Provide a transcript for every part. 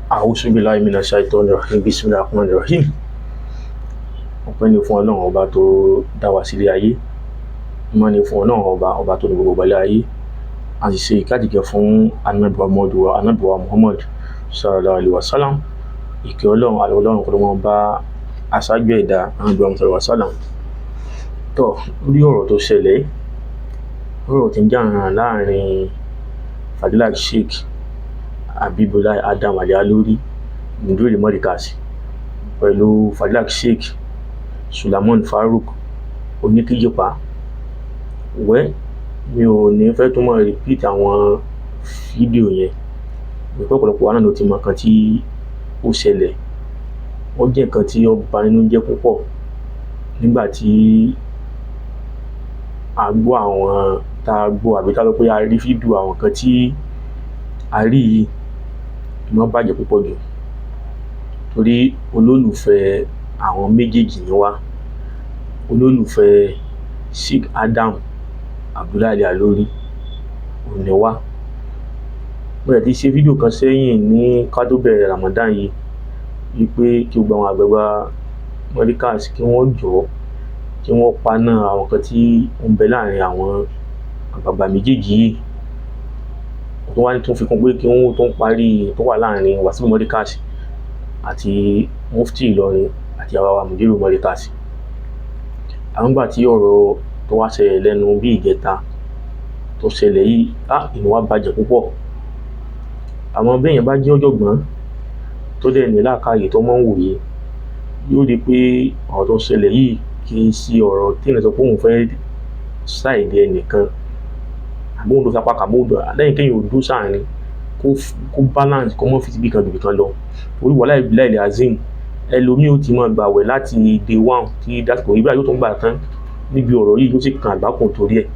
A'udhu billahi minash shaitani rajim. Bismillahir rahmanir rahim. Ọpẹ́ ni fún Ọlọ́run ọba tó dá wa sílé ayé. Mímọ́ ni fún Ọlọ́run ọba, ọba tó ní gbogbo ìgbàlẹ̀ ayé. A sì ṣe ìkádìgẹ́ fún Ànábì wa Ànábì wa Muhammad sallallahu alaihi wasallam. Ìkẹ́ Ọlọ́run, àlọ́ Ọlọ́run kó ló máa bá aṣáájú ẹ̀dá Ànábì wa Muhammad sallallahu alaihi wasallam. Tọ́, lórí ọ̀rọ̀ tó ṣẹlẹ̀, ọ̀rọ̀ tí ń jà ràn láàrin Fadilat Sheikh Habibullah Adam Al-Ilory, Mudirul Markaz, pẹ̀lú Fadilat Sheikh Sulaiman Farouk Oníkíjìpá. Wẹ́, mi ò ní fẹ́ tún máa repeat àwọn fídíò yẹn. Mo pé ọ̀pọ̀lọpọ̀ wa náà ló ti mọ nǹkan tí ó ṣẹlẹ̀. Ó jẹ́ nǹkan tí ó ba nínú jẹ́ púpọ̀ nígbà tí a gbọ́ àwọn tá a gbọ́ àbí ká sọ pé a rí fídíò àwọn nǹkan tí a rí yìí, inú bàjẹ́ púpọ̀ jù. Torí olólùfẹ́ àwọn méjèèjì ni wá. Olólùfẹ́ Sheikh Adam Abdullahi Al-Ilory òun ni wá. Mo dẹ̀ ti ṣe fídíò kan sẹ́yìn ní ká tó bẹ̀rẹ̀ Ramadan yìí wípé kí gbogbo àwọn àgbààgbà Markaz kí wọ́n jọ̀ọ́, kí wọ́n paná àwọn nǹkan tí ó ń bẹ láàrin àwọn àgbààgbà méjèèjì yìí. Tó wá ní tún fi kún pé kí wọ́n tó ń parí tó wà láàrin Wasiu Markaz àti Mufti Ìlọrin àti àwa wa Mudiru Markaz. Àmọ́ nígbà tí ọ̀rọ̀ tó wá ṣẹlẹ̀ lẹ́nu bí ìjẹta tó ṣẹlẹ̀ yìí, á, inú wa bàjẹ́ púpọ̀. Àmọ́ bí èèyàn bá jẹ́ ọ̀jọ̀gbọ́n tó dẹ̀ ní làákàyè tó mọ̀ ń wòye, yóò rí pé ọ̀rọ̀ tó ṣẹlẹ̀ yìí kì í ṣe ọ̀rọ̀ tí èèyàn sọ pé òun fẹ́ side ẹnìkan àbí òun ló fapá kan àbí òun lẹ́yìn kéèyàn ò dúró sáàrin kó balance, kó mọ́ fi síbi kan jù kan lọ. Torí wallahi billahi azim, ẹlòmíì ó ti máa gbàwẹ̀ láti day one tí dásìkò yìí báyìí, yóò tún gbà tán níbi ọ̀rọ̀ yìí, yóò sì kan àgbákò torí ẹ̀.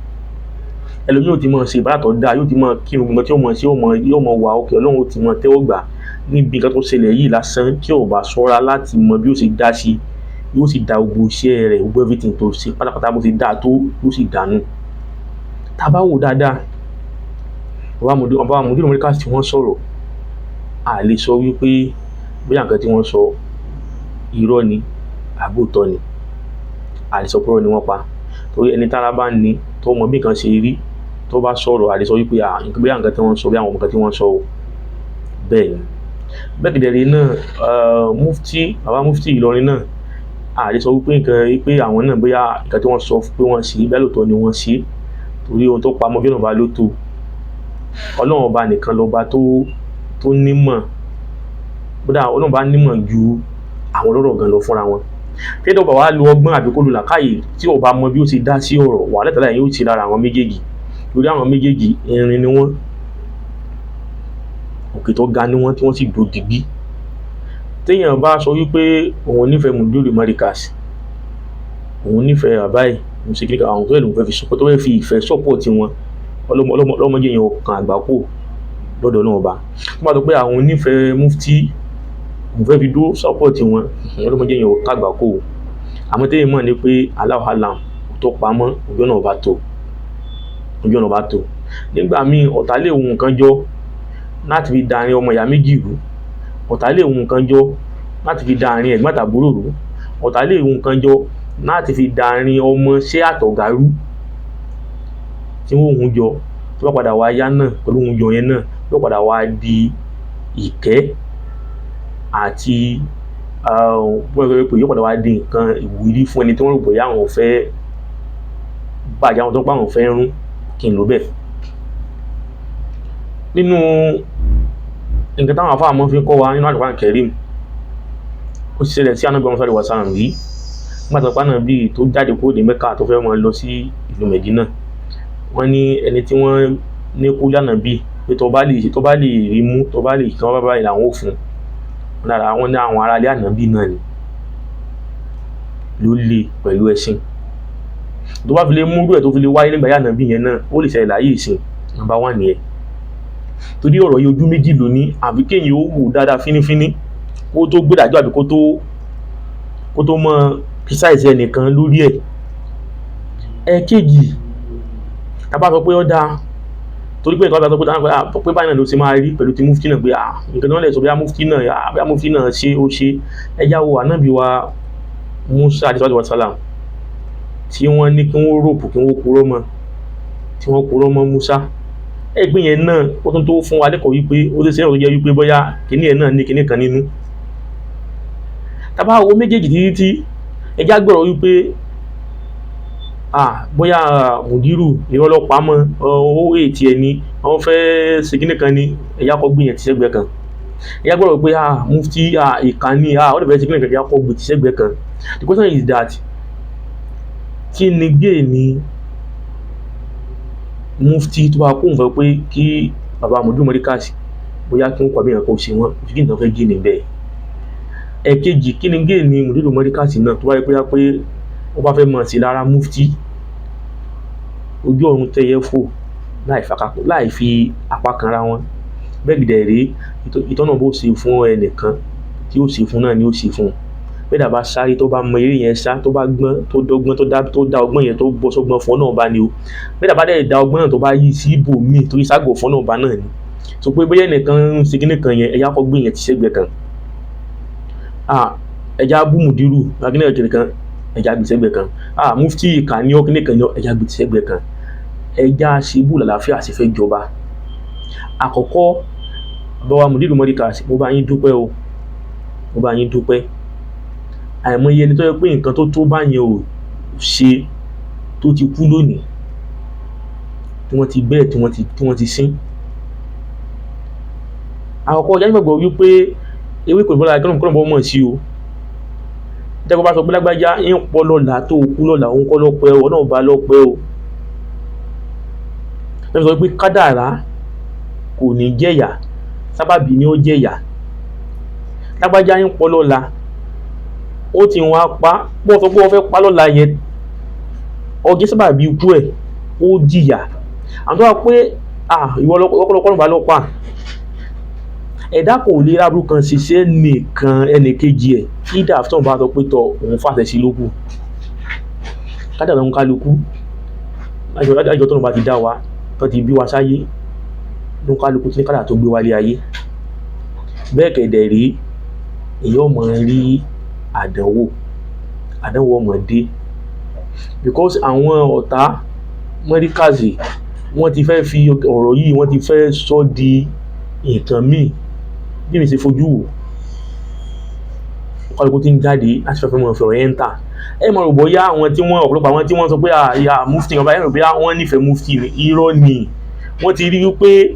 Ẹlòmíì ó ti máa ṣe ìbádà tó dáa, yóò ti máa kírun gbogbo tí ó máa ṣe, yóò máa wà òkè, Ọlọ́run ó ti máa tẹ́wọ́ gbà níbi nǹkan tó ṣẹlẹ̀ yìí lásán. Tí ò bá ṣọ́ra láti mọ bí ó ṣe dá sí, yóò sì da gbogbo iṣẹ́ rẹ̀, gbogbo everything tó ṣe pátápátá, bó ṣe dáa tó, yóò sì dànù. Tá a bá wò dáadáa, bàbá Mudiru Markaz tí wọ́n sọ̀rọ̀, a lè sọ wípé bóyá nǹkan tí wọ́n sọ irọ́ ni àbí òótọ́ ni. A lè sọ pé irọ́ ni wọ́n pa, torí ẹni tára bá ní tó mọ bí nǹkan ṣe rí, tó bá sọ̀rọ̀, a lè sọ wípé bóyá nǹkan tí wọ́n sọ, bí àwọn nǹkan tí wọ́n sọ o, bẹ́ẹ̀ ni. Bẹ́ẹ̀ kẹ̀dẹ̀ náà, Mufti, bàbá Mufti Ìlọrin náà, a lè sọ wípé nǹkan wípé àwọn náà, bóyá nǹkan tí wọ́n sọ pé wọ́n ṣe bẹ́ẹ̀, lóòótọ́ ni wọ́n ṣe, torí ohun tó pamọ́ bí ọ̀nà bá ló tó, Ọlọ́run ọba nìkan lọ́ba tó nímọ̀. Kódà Ọlọ́run bá nímọ̀ ju àwọn ọlọ́rọ̀ gan lọ fúnra wọn. Tẹ́lẹ̀ ọba wa lo ọgbọ́n àbí kó lo làákàyè tí ọba mọ bí ó ṣe dá sí ọ̀rọ̀ wà lẹ́tàlá yẹn, yóò ti lára àwọn méjèèjì, torí àwọn méjèèjì irin ni wọ́n, òkè tó ga ni wọ́n tí wọ́n sì dó digbí. Téèyàn bá sọ wípé òun nífẹ̀ẹ́ Mudiru Markaz, òun nífẹ̀ẹ́ bàbá yìí, òun ṣe kíníkà, àwọn tó yẹ lòun fẹ́ fi support, tó fẹ́ fi ìfẹ́ support wọn, ọlọ́mọdé yẹn kan àgbákò lọ́dọ̀ náà ọba. Tó bá sọ pé àwọn onífẹ̀ẹ́ Mufti, òun fẹ́ fi dúró support wọn, ọlọ́mọdé yẹn ká àgbákò. Àmọ́ téèyàn mọ̀ ni pé Allahu alam, tó pamọ́ ojú ọ̀nà ọba tó, ojú ọ̀nà ọba tó. Nígbà míì, ọ̀tá lè hun nǹkan jọ láti fi da àárín ọmọ ìyá méjì rú. Ọ̀tá lè hun nǹkan jọ láti fi da àárín ẹ̀gbọ́n àtàbúrò rú. Ọ̀tá lè hun nǹkan jọ láti fi da àárín ọmọ ṣẹ́ àtọ̀gá rú, tí wọ́n hun jọ, tó bá padà wá yá náà, pẹ̀lú hun jọ yẹn náà, yóò padà wá di ìkẹ́ àti bọ́ọ̀ pé yóò padà wá di nǹkan ìwúrí fún ẹni tí wọ́n rò bóyá àwọn fẹ́ bàjẹ́, àwọn tó ń pa àwọn fẹ́ rún, kí n lò bẹ́ẹ̀. Nínú nǹkan táwọn afáà mọ́ fi ń kọ́ wa nínú Al-Qur'an Karim, ó ṣẹlẹ̀ sí Ànábì sallallahu alaihi wasallam rí nígbà tó pa Ànábì tó jáde kúrò ní Mẹ́kà, tó fẹ́ máa lọ sí ìlú Mẹ̀dínà. Wọ́n ní ẹni tí wọ́n ní kó lánàbì pé tó bá lè rí mú, tó bá lè kí wọ́n bá báyìí làwọn ò fún lára wọn ní àwọn aráalé Ànábì náà ni ló lè pẹ̀lú ẹṣin tó bá fi lè múrú ẹ̀ tó fi lè wáyé nígbà yá Ànábì yẹn náà, ó lè ṣẹlẹ̀ láyé ìsìn. Number one nìyẹn, torí ọ̀rọ̀ yìí ojú méjì ló ní, àbí kéèyàn ó wò dáadáa fínífíní kó tó gbédájọ́, àbí kó tó mọ precise ẹnìkan lórí ẹ̀. Ẹ̀ẹ̀kejì, tá bá sọ pé ó dáa, Torí pé nǹkan bá sọ pé pé báyìí náà ló ṣe máa rí pẹ̀lú ti mufti náà, pé nǹkan tí wọ́n lè sọ, bóyá mufti náà, bóyá mufti náà ṣe ó ṣe. Ẹjá wo ànábì wa Musa alayhi wa salam, tí wọ́n ní kí wọ́n ròpù, kí wọ́n purọ́ mọ́, tí wọ́n purọ́ mọ́ Musa. Ẹgbẹ́ yẹn náà ó tún tó fún wa lẹ́kọ̀ọ́ wípé ó ti ṣe é tó jẹ́ wípé bóyá kíní ẹ̀ náà ní kíní kan nínú. Tá bá wo méjèèjì títí tí ẹjá gbọ́rọ̀ wípé bóyá mùdírù irọ́ ló pa mọ́ owó ètí ẹni wọ́n fẹ́ ṣe kíní kan ní, ẹ̀yà kọ́ gbìyànjú ti sẹ́gbẹ̀ẹ́ kan. Ẹ̀yà gbọ́dọ̀ pé mufti ìkànnì ó lè fẹ́ ṣe kíní kan, ẹ̀yà kọ́ gbìyànjú ti sẹ́gbẹ̀ẹ́ kan. The question is that, kí ni gé ni mufti tó bá kóun fẹ́ pé kí bàbá mùdírù Mọ́ríkàsì bóyá kí wọ́n kọ́ àbíyàn kan ṣe wọ́n kí nǹkan fẹ́ gé níbẹ̀? Ẹ̀kejì, kí ni gé ni mùdírù Mọ́ríkàsì náà tó bá yẹ pé wọ́n bá fẹ́ mọ̀ sí lára mufti? Ojú ọ̀run tẹ́yẹ fò láì fi apá kan ra wọn. Bẹ́ẹ̀ gidẹ̀ rèé, ìtọ́nà bó ṣe fún ẹnìkan tí ó ṣe fún náà ni ó ṣe fún un. Bẹ́ẹ̀ dà bá sáré, tó bá mọ eré yẹn sá, tó bá gbọ́n, tó dọ́gbọ́n, tó dá ọgbọ́n yẹn, tó bọ́ sọ́gbọ́n fún ọ náà bá ní o. Bẹ́ẹ̀ dà bá dẹ̀ dá ọgbọ́n náà, tó bá yí sí ibòmíì torí ságò fún náà bá náà ni. So pé bóyá ẹnìkan ń ṣe kíní kan yẹn, ẹ̀yà kọ́ gbé yẹn ti sẹ́gbẹ̀ẹ́ kan. Ẹ̀yà bú mùdírù kíní kan, ẹ̀yà gbé sẹ́gbẹ̀ẹ́ kan. Mufti ìkànnì ọ́ kíní kan ní, ẹ̀yà gbé sẹ́gbẹ̀ẹ́ kan. Ẹ̀yà ṣebú làlàáfíà sì fẹ́ jọba. Àkọ́kọ́, bàbá mùdírù Mọ́ríkàsì, mo bá yín dúpẹ́ o, mo bá yín dúpẹ́. Àìmọye ẹni tó yẹ pé nǹkan tó tó báyẹn ò ṣe tó ti kú lónìí, tí wọ́n ti bẹ́ẹ̀, tí wọ́n ti sín. Àkọ́kọ́, ọjà nígbàgbọ́ wípé ewé kò bọ́lá kí ọ̀nà bọ́ mọ̀ sí o. Tẹ́kọ̀ bá sọ pé lágbájá ń pọ̀ lọ́la tó kú lọ́la, òun kọ́ lọ́pẹ́ o, ọ̀nà ọba lọ́pẹ́ o. Lọ́pẹ́ sọ pé kádàrá kò ní jẹ̀yà, sábàbí ni ó jẹ̀yà. Lágbájá ń pọ̀ lọ́la, ó ti wọn apá bó sọ pé wọ́n fẹ́ pa lọ́la yẹn, ọjọ́ sábàbí ikú ẹ̀ ó jìyà. Àwọn tó wà pé ìwọ lọ́kọ́lọ́kọ́ bá lọ́ pa ẹ̀dá kò lè rábù kan ṣiṣẹ́ nìkan ẹnì kejì ẹ̀ ìdá tó ń bá sọ pé tọ òun fàṣẹ sí lókù. Kádàrá ń kálukú lájọ tó ń bá ti dá wa, tó ti bí wa sáyé ló ń kálukú tí ní kádàrá tó gbé wálé ayé. Bẹ́ẹ̀ kẹ̀dẹ̀ rí, èyí ọmọ rí àdánwò, àdánwò ọmọdé, because àwọn ọ̀tá Mọ́ríkàsì wọ́n ti fẹ́ fi ọ̀rọ̀ yìí, wọ́n ti fẹ́ sọ di nǹkan míì. Bí mi ṣe fojú wò, kálukú tí ń jáde láti fẹ́ fẹ́ mọ̀ fi ọ̀rọ̀ yẹn ń tà. Ẹ mọ̀ rò bóyá àwọn tí wọ́n, ọ̀pọ̀lọpọ̀ àwọn tí wọ́n sọ pé àyà mufti kan báyìí, ẹ rò bóyá wọ́n nífẹ̀ẹ́ mufti ni. Irọ́ ni. Wọ́n ti rí wípé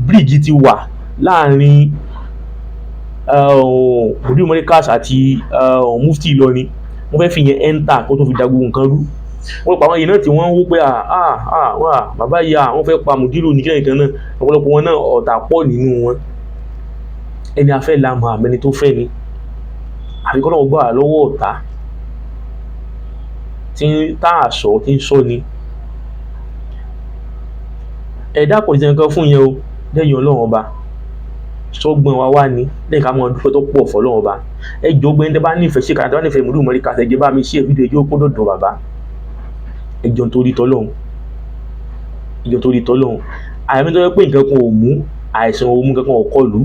bridge ti wà láàrin Mudiru Mọ́ríkàsì àti mufti Ìlọrin. Wọ́n fẹ́ fi yẹn enter kó tó fi da gbogbo nǹkan rú. Wọ́n pa àwọn yìí náà tí wọ́n ń wó pé wà bàbá yìí, wọ́n fẹ́ pa Mudiru ní kílẹ̀ nìkan náà. Ọ̀pọ̀lọpọ̀ wọn náà, ọ̀tá pọ̀ nínú wọn. Ẹni afẹ́ la mọ̀ àmẹ́ni tó fẹ́ ni, àfi kọ́ lọ́wọ́ gbà lọ́wọ́ ọ̀tá tí tá a sọ tí ń sọ ni. Ẹ̀dá kò ní sẹ́ni kan fún yẹn o lẹ́yìn Ọlọ́run Ọba. Sọ́gbọ́n wa wá ní lẹ́yìn ká máa dúpẹ́ tó pọ̀ fọlọ́run Ọba. Ẹ jọ̀ọ́, gbẹ́ni tẹ́ bá nífẹ̀ẹ́ sí kàtà, tẹ́ bá nífẹ̀ẹ́ Mudiru Mọ́ríkàsì, ẹ jẹ́ bá mi ṣe fídíò, ẹjọ́ kó dọ̀dọ̀ bàbá. Ẹ jọ̀ọ́ nítorí tọ́lọ́run, ẹ jọ̀ọ́ nítorí tọ́lọ́run. Àyàmí tó yẹ pé nǹkan kan ò mú àìsàn, ò mú nǹkan kan ò kọlù,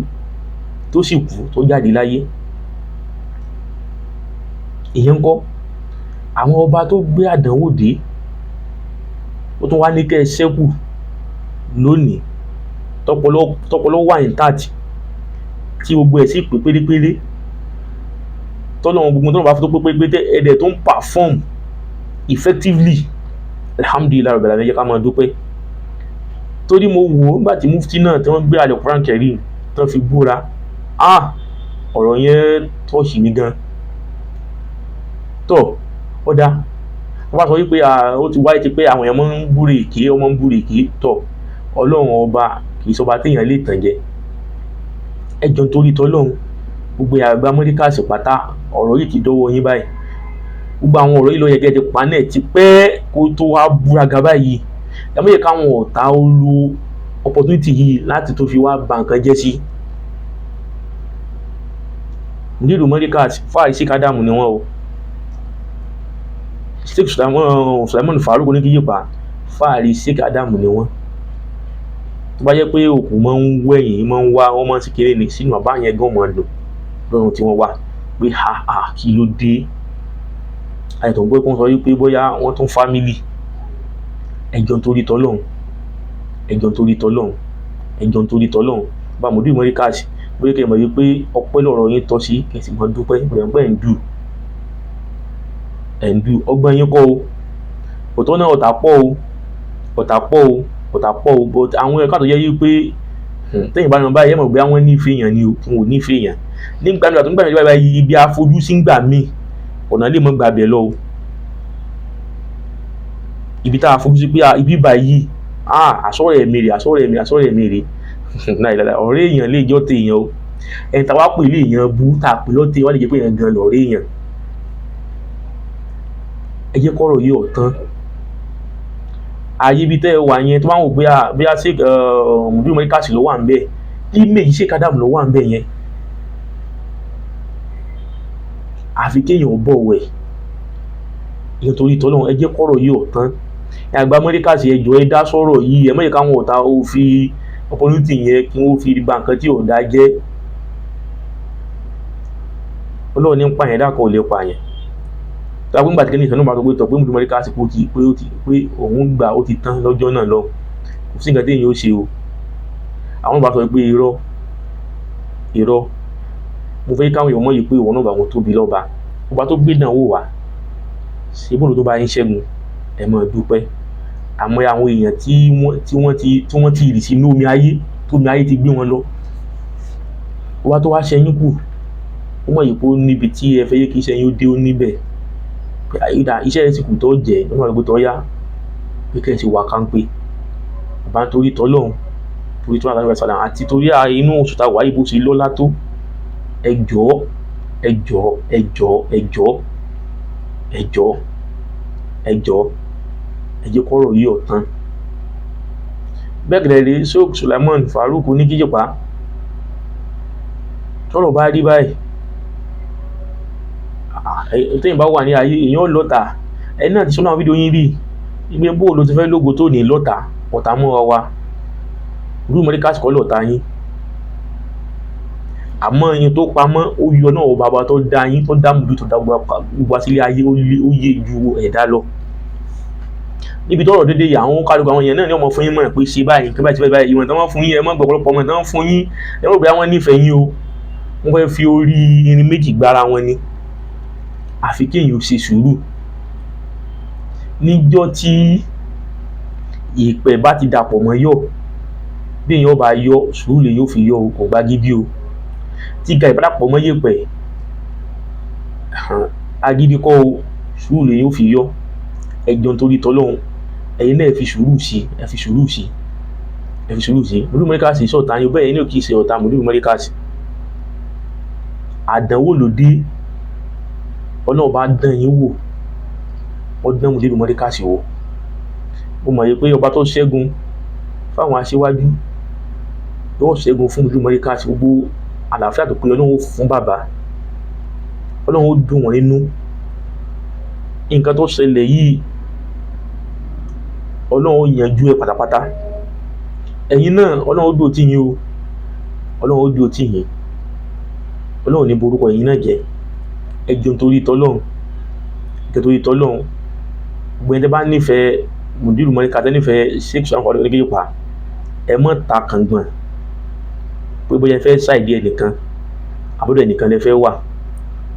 tó sì kú, tó jáde láyé, ìyẹn ń kọ́ àwọn ọba tó gbé àdánwò dé, ó tún wá ní kẹ́ ẹ ṣẹ́kù lónìí, tọpọlọ wà intact, tí gbogbo ẹ̀ sì pé pérépéré, tọ́lọ́run gbogbo tọ́lọ́run bá fún tó pé pérépéré, ẹ̀dẹ̀ tó ń perform effectively. Alhamdulillahi rabbil alamin, jẹ́ ká máa dúpẹ́. Torí mo wò ó nígbà tí mufti náà tí wọ́n gbé Al-Qur'an Karim tán fi búra, ọ̀rọ̀ yẹn tọ́ọ̀ṣì mi gan. Tọ́ ó dá wọ́n bá sọ wípé ó ti wáyé ti pé àwọn èèyàn máa ń búre èké, ọmọ ń búre èké. Tọ́ Ọlọ́run Ọba kì í sọba téèyàn lè tàn jẹ. Ẹ jọ̀ọ́ nítorí tọ́lọ́run, gbogbo àgbà Mọ́ríkàsì pátá, ọ̀rọ̀ yìí ti dọ́wọ́ yín báyìí. Gbogbo àwọn ọ̀rọ̀ yìí ló yẹ kẹ́ ẹ ti pa náà ti pẹ́ kó tó wá búraga báyìí. Ẹ má jẹ́ káwọn ọ̀tá ó lo opportunity yìí láti tó fi wá ba nǹkan jẹ́ sí. Mudiru Mọ́ríkàsì, fáàrí sí kádàmù ni wọ́n o. Sheikh Sulaiman Farouk Oníkíjìpá, fáàrí Sheikh Adamu ni wọ́n. Tó bá jẹ́ pé òkú máa ń wẹ̀yìn, máa ń wá, wọ́n máa ń ṣe kéré ni sínú bàbá yẹn gan máa dùn lọ́rùn tí wọ́n wà pé ha ha, kí ló dé? Àyẹ̀tọ̀ gbọ́ pé wọ́n sọ wípé bóyá wọ́n tún family. Ẹjọ́ nítorí tọ́lọ́hún, ẹjọ́ nítorí tọ́lọ́hún, ẹjọ́ nítorí tọ́lọ́hún. Bá Mudiru Markaz, bóyá kẹ́ ẹ mọ̀ wípé ọpẹ́ lọ̀rọ̀ yín tọ́ sí, kẹ́ ẹ sì mọ̀ dúpẹ́ pẹ̀lú ẹ̀ ń dù ẹ̀ ń dù. Ọgbọ́n yín kọ́ o, òtọ́ náà ọ̀tá pọ̀ o, ọ̀tá pọ̀ o, ọ̀tá pọ̀ o. But àwọn ẹ̀ka tó yẹ yí pé tẹ́yìn bá wọn báyìí, ẹ mọ̀ pé àwọn nífẹ̀ẹ́ èèyàn ni o, tí wọn ò nífẹ̀ẹ́ èèyàn nígbà míì. Àtúngbà míì báyìí, ibi àfojúsí ń gbà míì, ọ̀nà lè mọ́ gbà bẹ̀ lọ o. Ibi tá a fojú sí pé ibi báyìí, àsọ̀rọ̀ ẹ̀mí rè, àsọ̀rọ̀ ẹ̀mí, àsọ̀rọ̀ ẹ̀mí rè náà ìlànà ọ̀rẹ́ èèyàn lè jọ́ tẹ èèyàn o. Ẹni tá a wá pè lé èèyàn bú, tá a pè lọ́tẹ̀, wá lè jẹ́ pé èèyàn gan lọ̀rẹ́ èèyàn. Ẹ jẹ́ kọ́rọ̀ yìí ọ̀tán ayé ibi tẹ́ ẹ wà yẹn. Tó bá ń wò pé bí a ṣe Mudiru Markaz ló wà ń bẹ̀, image Sheikh Adam ló wà ń bẹ̀ yẹn. Àfi kéèyàn bọ̀ wẹ̀ ìyẹn torí tọ́lọ́run. Ẹ jẹ́ kọ́rọ̀ yìí ọ̀tán. Àgbà Markaz, ẹ jọ̀ọ́, ẹ dá sọ̀rọ̀ yìí. Ẹ má jẹ́ káwọn ọ̀tá ó fi opportunity yẹn kí wọ́n fi ba nǹkan tí ò dá jẹ́. Ọlọ́run ní ń pààyàn, dákọ̀ ò lè pààyàn. Tó a pé ńgbà tí kẹ́ni ìsọ̀nù bá sọ pé tọ̀ pé Mudiru Markaz kó ti pé ó ti pé òun gbà ó ti tán lọ́jọ́ náà lọ, kò sí nǹkan téèyàn ó ṣe o. Àwọn bá sọ pé irọ́ irọ́. Mo fẹ́ káwọn èèyàn mọ̀ yìí pé ìwọ náà bá wọn tóbi lọ́ba, ọba tó gbé dánwò wá ṣe bóòlù tó bá yín ṣẹ́gun, ẹ máa dúpẹ́. Àmọ́ àwọn èèyàn tí wọ́n ti rì sínú omi ayé, tó omi ayé ti gbé wọn lọ, ọba tó wá ṣẹyìn kù, ó mọ̀ yìí pé ó níbi tí ẹ fẹ́ yé kí iṣẹ́ yín ó dé, ó níbẹ̀ ìdá iṣẹ́ rẹ̀ sì kù tó jẹ́ lọ́nà àgbẹ̀ tó yá pé kẹ́ ẹ sì wà kánpé. Bàbá, torí tọ́lọ́hún, torí tó àgbà sàlám, àti torí inú oṣù tá a wà yìí bó ṣe lọ́lá tó, ẹ jọ̀ọ́, ẹ jọ̀ọ́, ẹ jọ̀ọ́, ẹ jọ̀ọ́, ẹ jọ̀ọ́, ẹ jọ̀ọ́, ẹ jẹ́ kọ́rọ̀ yìí ọ̀tán. Bẹ́ẹ̀ gẹ̀rẹ́ rí Sheikh Sulaiman Farouk ní kíjìpá. Tọ́rọ̀ bá rí báyìí, téèyàn bá wà ní ayé, èèyàn lọ́ta. Ẹni náà ti sọ́nà àwọn fídíò yín rí ìgbé bó ló ti fẹ́ lógo tó ní lọ́ta. Ọ̀tá mọ́ra wa, Mudiru Markaz kọ́ lọ́ta yín, àmọ́ yín tó pamọ́ ó yọ náà. Ó bàbá tó dá yín, tó dá Mudiru, tó dá gbogbo sílé ayé, ó yé ju ẹ̀dá lọ. Níbi tọ́rọ̀ dédé yìí, àwọn kálukú àwọn èèyàn náà ní ọmọ fún yín mọ̀ pé ṣe báyìí, nǹkan báyìí, ṣe báyìí. Ìwọ̀n tí wọ́n fún yín, ẹ mọ̀ gbọ̀pọ̀lọpọ̀ ọmọ tí wọ́n fún yín, ẹ mọ̀ pé àwọn nífẹ̀ẹ́ yín o. Wọ́n fẹ́ fi orí irin méjì gbára wọn ni. Àfi kéèyàn ó ṣe sùúrù. Níjọ́ tí ìpẹ́ bá ti dàpọ̀ mọ́ yọ̀, bí èèyàn bá yọ, sùúrù lè yóò fi yọ o, kò gbá gidi o. Tí ga ìbá dàpọ̀ mọ́ yẹ̀pẹ̀, agídí kọ́ o, sùúrù lè yóò fi yọ. Ẹ jọ̀ọ́, nítorí tọ́lọ́hún, ẹ̀yin náà ẹ fi sùúrù sí, ẹ fi sùúrù sí, ẹ fi sùúrù sí. Mudiru Markaz ṣọ̀tá yín bẹ́ẹ̀, ẹ̀yin náà kì í ṣe ọ̀tá Mudiru Markaz. Àdánwò ló dé, Ọlọ́run bá dán yín wò, ó dán Mudiru Markaz wò. Mo mọ̀ yìí pé ọba tó ṣẹ́gun fáwọn aṣíwájú yóò ṣẹ́gun fún Mudiru Markaz. Gbogbo àlàáfíà tó péye, Ọlọ́run ó fún bàbá, Ọlọ́run ó dùn wọ́n nínú. Nǹkan tó ṣẹlẹ̀ yìí, Ọlọ́run ó yanjú ẹ̀ pátápátá. Ẹ̀yin náà, Ọlọ́run ó dúró tì yín o, Ọlọ́run ó dúró tì yín. Ọlọ́run ní borúkọ ẹ̀yin náà jẹ́. Ẹ jọ̀ọ́, nítorí tọ́lọ́run, ẹ jọ̀ọ́, nítorí tọ́lọ́run, gbogbo ẹni tẹ́ bá nífẹ̀ẹ́ Mudiru Markaz, tẹ́ nífẹ̀ẹ́ Sheikh Sulaiman Farouk Oníkíjìpá, ẹ má ta kàngbọ̀n pé bóyá ẹ fẹ́ ṣàìdí ẹnìkan, àbúrò ẹnìkan lẹ fẹ́ wà.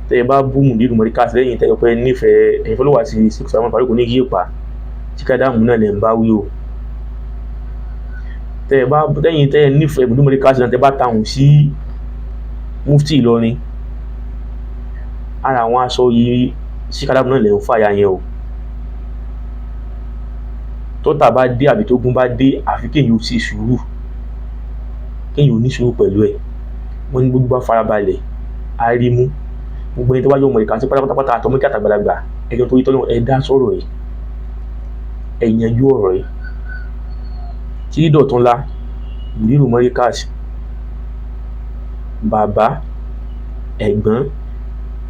Tẹ́ ẹ bá bú Mudiru Markaz lẹ́yìn tẹ́ ẹ pé nífẹ̀ẹ́ ẹ̀yin fọlọ́wà sí Sheikh Sulaiman Farouk Oníkíjìpá, Sheikh Adamu náà lẹ̀ ń bá wí o. Tẹ́ ẹ bá lẹ́yìn tẹ́ ẹ nífẹ̀ẹ́ Mudiru Markaz náà, tẹ́ bá tahùn sí Mufti Ìlọrin, ara àwọn aṣọ yìí Sheikh Adamu náà lẹ̀ ń fàyà yẹn o. Tọ́tà bá dé àbí tógun bá dé, àfi kéèyàn ó ṣe sùúrù, kéèyàn ó ní sùúrù pẹ̀lú ẹ̀. Wọ́n ní gbogbo bá farabalẹ̀ á rí mú. Gbogbo ẹni tó bá yọ ọmọ ìka sí pátápátá, àtọmọ kí àtàgbàlagbà, ẹ jọ̀ọ́, torí tọ́lọ́run, ẹ dá sọ̀rọ̀ yìí, ẹ yanjú ọ̀rọ̀ yìí. Títí dọ̀túnla, Mudiru Markaz, bàbá, ẹ̀gbọ́n,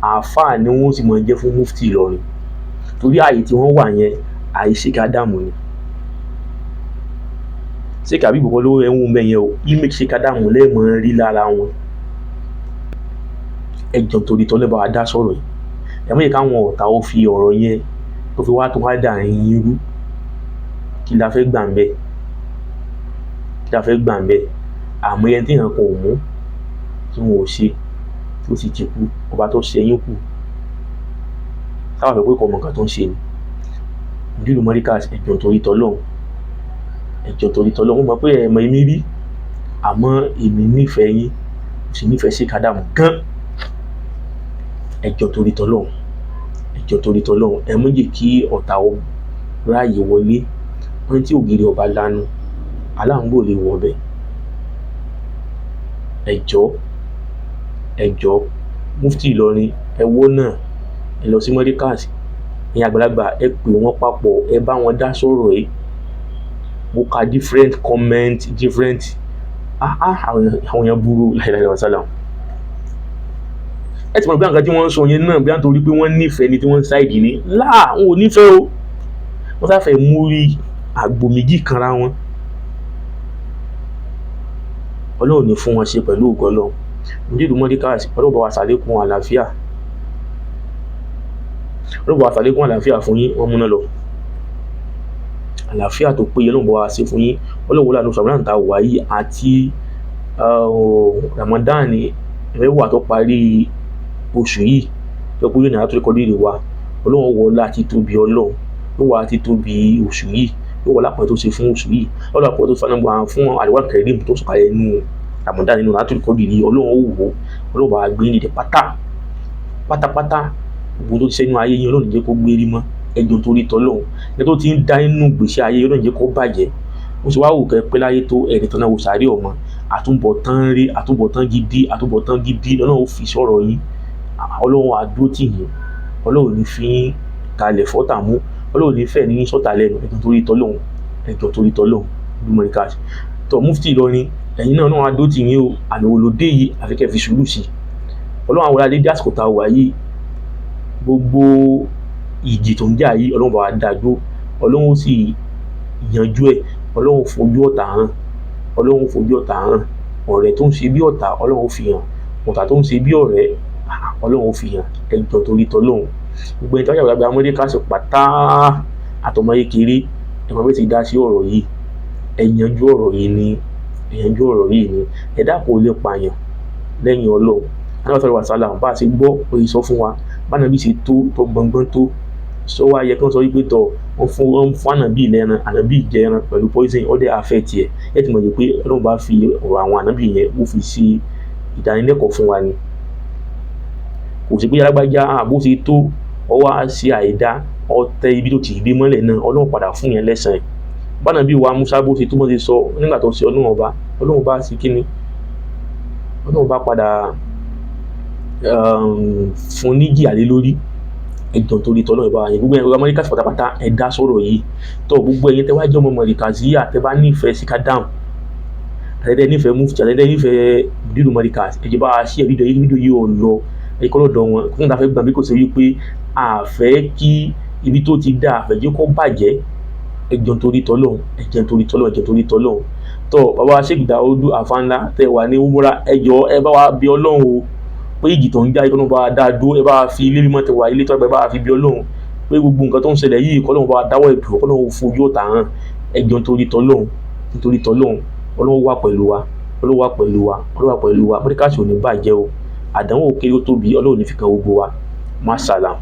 àáfàá ni wọ́n sì máa jẹ́ fún Mufti Ìlọrin, torí ààyè tí wọ́n wà yẹn, ààyè Sheikh Adamu ni. Sheikh Habib kọ́ ló ẹ̀ ń wò mẹ́yẹn o, image Sheikh Adam lẹ́ẹ̀mọ́ rí lára wọn. Ẹ jọ̀ọ́ torí tọ́lẹ́ bá wa dá sọ̀rọ̀ yìí. Ẹ má jẹ́ káwọn ọ̀tá ó fi ọ̀rọ̀ yẹn tó fi wá tó wá dà yín rú. Kí la fẹ́ gbà ń bẹ̀? Kí la fẹ́ gbà ń bẹ̀? Àmọ́ ẹni tí èèyàn kan ò mú, tí wọn ò ṣe, tí ó sì ti kú, ọba tó ṣe yín kù sábà fẹ́ pé kò mọ nǹkan tó ń ṣe ni. Mudiru Markaz, ẹ jọ̀ọ́ torí tọ́lọ́hun, ẹ jọ̀ọ́ torí tọ́lọ́hun. Mo mọ̀ pé ẹ mọ èmi rí, àmọ́ èmi nífẹ̀ẹ́ yín, mo sì nífẹ̀ẹ́ Sheikh Adam gan. Ẹ jọ̀ọ́ torí tọ́lọ́hun, ẹ jọ̀ọ́ torí tọ́lọ́hun, ẹ má jẹ́ kí ọ̀tá ó ráàyè wọlé. Wọ́n tí ògiri ọba lanu, aláǹgbò lè wọ ọbẹ̀. Ẹ jọ̀ọ́, ẹ jọ̀ọ́, Mufti Ìlọrin, ẹ wọ́ náà, ẹ lọ sí Markaz. Ẹ̀yin àgbàlagbà, ẹ pè wọ́n papọ̀, ẹ bá wọn dá sọ̀rọ̀ yìí. Mo ka different comment, different, ah ah, àwọn èèyàn burú láìláì wàsálàm. Ẹ ti mọ̀ pé nǹkan tí wọ́n ń sọ yẹn náà bí wọ́n torí pé wọ́n nífẹ̀ẹ́ ni tí wọ́n ń ṣáìdì ni láà, wọn ò nífẹ̀ẹ́ o. Wọ́n sáfẹ́ mú rí àgbò méjì kanra wọn. Ọlọ́run ní fún wọn ṣe pẹ̀lú ògo Ọlọ́run. Mudiru Markaz, Ọlọ́run bá wa ṣàlékún àlàáfíà, Ọlọ́run bá wa ṣàlékún àlàáfíà fún yín. Wọ́n múná lọ, àlàáfíà tó péye Ọlọ́run bá wa ṣe fún yín. Ọlọ́run wọlé àánú Ramadan tá a wà yìí àti Ramadan mẹ́wàá tó parí oṣù yìí tó kú yóò ní àtúntò kọ́dí ìrì wa. Ọlọ́run wọlé àti tóbi, Ọlọ́run ló wà àti tóbi oṣù yìí, ló wọlé àpò tó ṣe fún oṣù yìí, Ọlọ́run àpò tó fún àwọn fún àdìwá kẹrìm tó sọ̀kalẹ̀ nínú Ramadan nínú àtúntò kọ́dí ìrì. Ọlọ́run ó wò, Ọlọ́run bá wa gbé ní ìdè pátá pátápátá. Gbogbo tó ti sẹ́nu ayé yín, Ọlọ́run jẹ́ kó gbérí mọ́. Ẹjọ́ torí tọ́lọ́hún, ẹni tó ti ń dá inú gbèsè ayé, Ọlọ́run jẹ́ kó bàjẹ́. Ó sì wá wò kẹ́ pé láyé tó ẹ̀rì tán náà wò sáré ọmọ àtúbọ̀tán rí, àtúbọ̀tán gidi, àtúbọ̀tán gidi Ọlọ́run ó fi sọ̀rọ̀ yín. Ọlọ́run á dúró tì yín, Ọlọ́run ní fi yín kalẹ̀ fọ́tà mú, Ọlọ́run ní fẹ́ ní sọ́tà lẹ́nu. Ẹjọ́ torí tọ́lọ́hún, ẹjọ́ torí tọ́lọ́hún, Markaz tọ́ Mufti Ìlọrin, ẹ̀yin náà náà á dúró tì yín o. Àmì wo ló dé yìí? Àfi kẹ́ fi sùúrù sí i. Ọlọ́run àwọn aládé àsìkò tá a wà yìí, gbogbo ìjì tó ń jà yìí, Ọlọ́run bá wa dá dúró, Ọlọ́run ó sì yanjú ẹ̀. Ọlọ́run fojú ọ̀tá hàn, Ọlọ́run fojú ọ̀tá hàn. Ọ̀rẹ́ tó ń ṣe bí ọ̀tá, Ọlọ́run fi hàn. Ọ̀tá tó ń ṣe bí ọ̀rẹ́, Ọlọ́run fi hàn. Ẹjọ́ torí tọ́lọ́hún, gbogbo ẹni tó yàgbé àgbà Markaz pátá àtọmọ kékeré, ẹ máa bẹ́ẹ̀ ti dá sí ọ̀rọ̀ yìí. Ẹ yanjú ọ̀rọ̀ yìí ni, ẹ yanjú ọ̀rọ̀ yìí ni. Ẹ̀dá kò lè pààyàn lẹ́yìn Ọlọ́run. Anábì sallallahu alaihi wasallam, bá a ṣe gbọ́ òye sọ fún wa bánabi ṣe tó tó gbọngbọ́n tó sọ wá yẹ kí wọ́n sọ wípé tọ̀ wọ́n fún ànábì lẹ́ran, ànábì jẹ ẹran pẹ̀lú poison, ó dẹ̀ affect ẹ̀. Ẹ ti mọ̀ jẹ́ pé Ọlọ́run bá fi ọ̀rọ̀ àwọn ànábì yẹn, ó fi ṣe ìdánilẹ́kọ̀ọ́ fún wa ni. Kò sí pé alágbájá bó ṣe tó ọwọ́ á ṣe àìdá ọtẹ ibi tó ti gbé mọ́lẹ̀ náà, Ọlọ́run padà fún yẹn lẹ́sàn-án. Bánabi wa Musa bó ṣe tó bó ṣe sọ nígbà tó ṣe Ọlọ́run ọba, Ọlọ́run bá ṣe kíni, Ọlọ́run bá padà fún ní jìyà lé lórí. Ẹjọ́ torí tọ́lọ́ ìbá yẹn, gbogbo ẹ̀rọ Markaz pátápátá, ẹ dá sọ̀rọ̀ yìí tó. Gbogbo ẹ̀yin tẹ́ wá jẹ́ ọmọ Markaziyya, tẹ́ bá nífẹ̀ẹ́ sí Adam, àtẹ́tẹ́ nífẹ̀ẹ́ Mufti, àtẹ́tẹ́ nífẹ̀ẹ́ Mudiru Markaz, ẹ jẹ́ bá a ṣí fídíò yìí. Fídíò yìí ò lọ ẹ kọ́ lọ́dọ̀ wọn kó níta fẹ́ gbà bí kò sí wípé àfẹ́ kí ibi tó ti dá àfẹ́ jẹ́ kó bàjẹ́. Ẹjọ́ torí tọ́lọ́, ẹjọ́ torí tọ́lọ́, ẹjọ́ torí tọ́lọ́. Tó bàbá Sheikh Daudu Afanla tẹ́ wà ní umura, ẹjọ́ ẹ bá wa bí Ọlọ́run o pé ìjì tó ń já ìkọ́nà bá wa dá dúró. Ẹ bá wa fi ilé mímọ́ tẹ wà, ilé tó ẹ bá wa fi bí Ọlọ́run pé gbogbo nǹkan tó ń ṣẹlẹ̀ yìí, kọ́lọ́run bá wa dáwọ́ ìdúró, kọ́lọ́run fojú ọ̀tá hàn. Ẹjọ́ torí tọ́lọ́run, nítorí tọ́lọ́run. Ọlọ́run wà pẹ̀lú wa, Ọlọ́run wà pẹ̀lú wa, Ọlọ́run wà pẹ̀lú wa. Markaz ò ní bàjẹ́ o. Àdánwò kéré ó tóbi, Ọlọ́run ní fi kan gbogbo wa. Má sàlám.